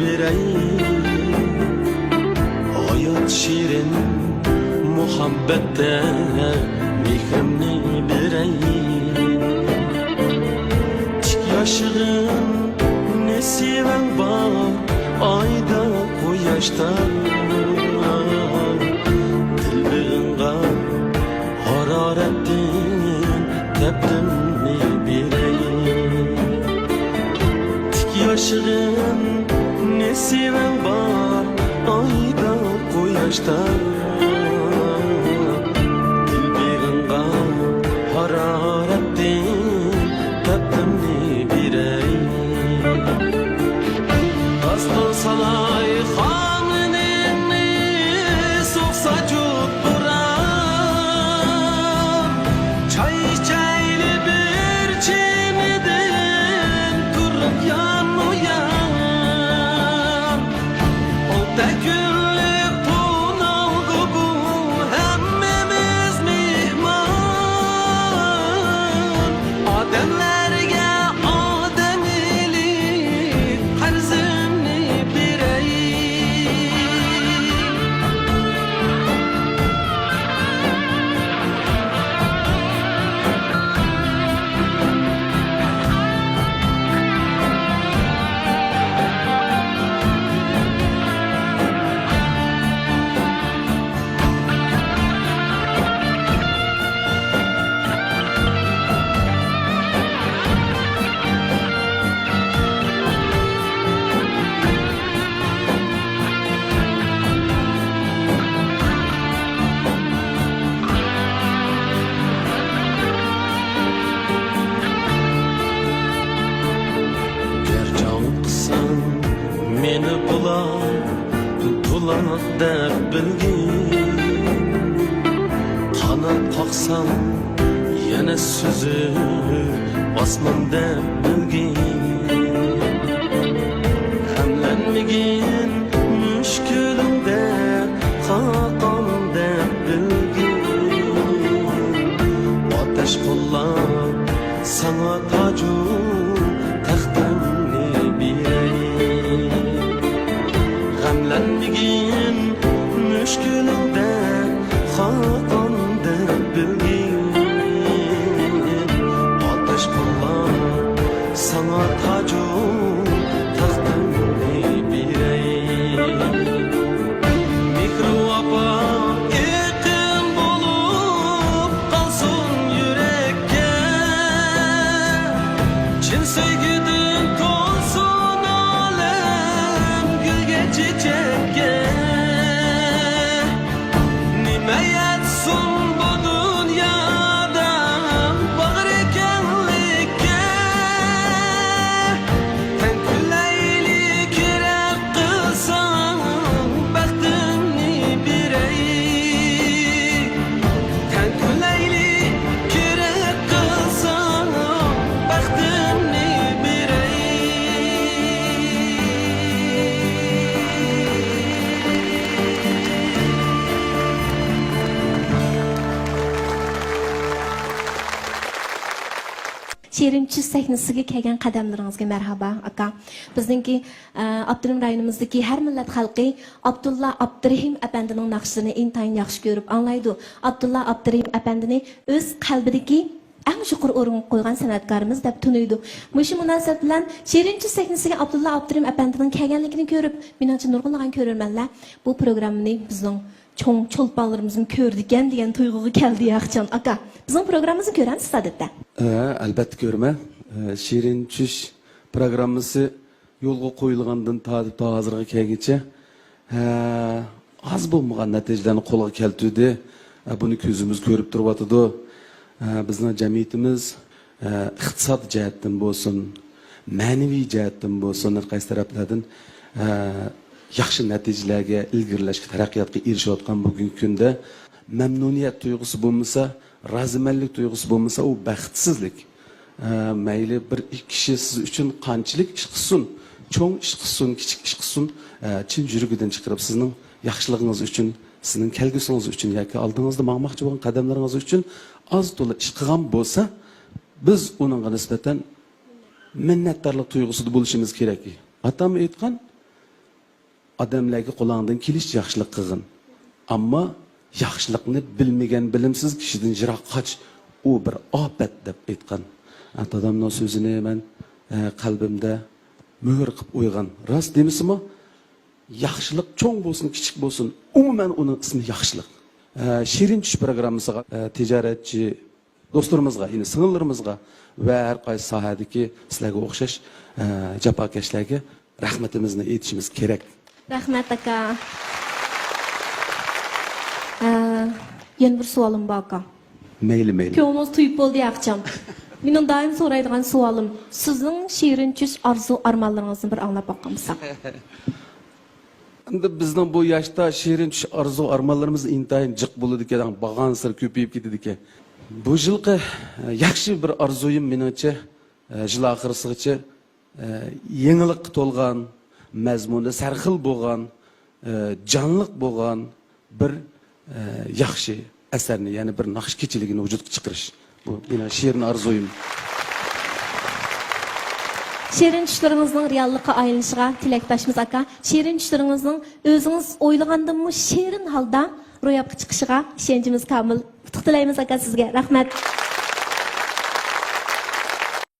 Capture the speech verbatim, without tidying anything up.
بېرەي. ھايات شېرىن مۇھەببەتتە مېھرىمنى بېرەي. تىك ياشىغىن نېسىۋەڭ بار ئايدا، قۇياشتا. دىلبېغىڭغا ھارارەتتىن تەپتىمنى بېرەي. تىك ياشىغىن نېسىۋەڭ بار ئايدا، قۇياشتا. دىلبېغىڭغا ھارارەتتىن تەپتىمنى بېرەي. داستان سالاي خامىنىڭنى سوقسا جۇت بۇرام. چاي ئىچەيلى بىر چىمىدىن تۇرۇپ يانمۇ يان. ئالتە كۈنلۈك تونالغۇ بۇ، ھەممىمىز مېھمان. ئادەملەرگە ئادەملىك قەرزىمنى بېرەي. گەر جان قىلساڭ مېنى بۇلاق، بۇلاق دەپ بىلگىن. قانات قاقساڭ يەنە سۈزۈپ ئاسمان دەپ بىلگىن. غەملەنمىگىن مۈشكۈلۈڭدە، خاقان دەپ بىلگىن. ئاتەش قوللاپ ساڭا تاجۇ تەختىمنى بېرەي. غەملەنمىگىن مۈشكۈلۈڭدە، خاقان دەپ بىلگىن. ئاتەش قوللاپ ساڭا تاجۇ تەختىمنى بېرەي. مېھرى ۋاپا ئېقىن بولۇپ قالسۇن يۈرەككە. چىن سۆيگۈدىن تولسۇن ئالەم گۈلگە، چېچەككە. نېمە يەتسۇن بۇ دۇنيادا باغرى كەڭلىككە؟ تەڭ كۈلەيلى، كېرەك قىلساڭ بەختىمنى بېرەي. تەڭ كۈلەيلى، كېرەك قىلساڭ بەختىمنى بېرەي. شېرىن چۈش سەھنىسىگە كەلگەن قەدەملىرىڭىزگە مەرھابا، ئاكا. بىزنىڭكى، ئە، ئاپتونوم رايونىمىزدىكى ھەر مىللەت خەلقى ئابدۇللا ئابدۇرېھىم ئەپەندىنىڭ ناخشىلىرىنى ئىنتايىن ياخشى كۆرۈپ ئاڭلايدۇ. ئابدۇللا ئابدۇرېھىم ئەپەندىنى ئۆز قەلبىدىكى ئەڭ يۇقىرى ئورۇنغا قويغان سەنئەتكارىمىز دەپ تونۇيدۇ. مۇشۇ مۇناسىۋەت بىلەن شېرىن چۈش سەھنىسىگە ئابدۇللا ئابدۇرېھىم ئەپەندىنىڭ كەلگەنلىكىنى كۆرۈپ، مېنىڭچە نۇرغۇنلىغان كۆرۈرمەنلەر بۇ پروگراممىنى بىزنىڭ چوڭ چولپانلىرىمىزمۇ كۆرىدىكەن دېگەن تۇيغۇغا كەلدى ياقچان ئاكا. بىزنىڭ پروگراممىمىزنى كۆرەمسىز ئادەتتە؟ ھە، ئەلبەتتە كۆرىمەن. ئە، شېرىن چۈش پروگراممىسى يولغا قويۇلغاندىن تارتىپ تا ھازىرغا كەلگۈچە، ھە، ئاز بولمىغان نەتىجىلەرنى قولغا كەلتۈردى. ھە، بۇنى كۆزىمىز كۆرۈپ تۇرۇۋاتىدۇ. ھە، بىزنىڭ جەمئىيىتىمىز، ھە، ئىقتىساد جەھەتتىن بولسۇن، مەنىۋى جەھەتتىن بولسۇن، ھەر قايسى تەرەپلەردىن، ھە، ياخشى نەتىجىلەرگە، ئىلگىرىلەشكە، تەرەققىياتقا ئېرىشىۋاتقان بۈگۈنكى كۈندە مەمنۇنىيەت تۇيغۇسى بولمىسا، رازىمەنلىك تۇيغۇسى بولمىسا، ئۇ بەختسىزلىك. ئە، مەيلى بىر كىشى سىز ئۈچۈن قانچىلىك ئىش قىلسۇن، چوڭ ئىش قىلسۇن، كىچىك ئىش قىلسۇن، ئە، چىن يۈرىكىدىن چىقىرىپ سىزنىڭ ياخشىلىقىڭىز ئۈچۈن، سىزنىڭ كەلگۈسىڭىز ئۈچۈن ياكى ئالدىڭىزدا ماڭماقچى بولغان قەدەملىرىڭىز ئۈچۈن ئاز تولا ئىش قىلغان بولسا، بىز ئۇنىڭغا نىسبەتەن مىننەتدارلىق تۇيغۇسىدا بولۇشىمىز كېرەك. ئاتام ئېيتقان، ئادەملەرگە قولۇڭدىن كېلىشىچە ياخشىلىق قىلغىن. ئەمما ياخشىلىقنى بىلمىگەن، بىلىمسىز كىشىدىن يىراق قاچ، ئۇ بىر ئاپەت، دەپ ئېيتقان. ھە، دادامنىڭ سۆزىنى مەن، ئە، قەلبىمدە مۆھۈر قىلىپ قويغان. راست دېمىسىمۇ، ياخشىلىق چوڭ بولسۇن، كىچىك بولسۇن، ئومۇمەن ئۇنىڭ ئىسمى ياخشىلىق. ئە، شېرىن چۈش پروگراممىسىغا، ئە، تىجارەتچى دوستلىرىمىزغا، يەنى سىڭىللىرىمىزغا ۋە ھەر قايسى ساھەدىكى سىلەرگە ئوخشاش، ئە، جاپاكەشلەرگە رەھمىتىمىزنى ئېيتىشىمىز كېرەك. رەھمەت، ئاكا. ئە، يەنە بىر سوئالىم بار، ئاكا. مەيلى، مەيلى. كۆڭلىڭىز تويۇپ بولدى، ئاكىجان. مېنىڭ دائىم سورايدىغان سوئالىم، سىزنىڭ شېرىن چۈش ئارزۇ ئارمانلىرىڭىزنى بىر ئاڭلاپ باققان بولساق. ئەمدى بىزنىڭ بۇ ياشتا شېرىن چۈش ئارزۇ ئارمانلىرىمىز ئىنتايىن جىق بولىدىكەن، بارغانسېرى كۆپىيىپ كېتىدىكەن. بۇ يىلقى، ئە، ياخشى بىر ئارزۇيۇم مېنىڭچە، ئە، يىل ئاخىرسىغىچە، ئە، يېڭىلىققا تولغان، مەزمۇنى سەرخىل بولغان، ئە، جانلىق بولغان بىر، ئە، ياخشى ئەسەرنى، يەنى بىر ناخشا كېچىلىكىنى ۋۇجۇدقا چىقىرىش. بۇ مېنىڭ شېرىن ئارزۇيۇم. شېرىن چۈشلىرىڭىزنىڭ رېئاللىققا ئايلىنىشىغا تىلەكداشمىز، ئاكا. شېرىن چۈشلىرىڭىزنىڭ ئۆزىڭىز ئويلىغاندىنمۇ شېرىن ھالدا روياپقا چىقىشىغا ئىشەنچىمىز كامىل. ئۇتۇق تىلەيمىز، ئاكا، سىزگە. رەھمەت.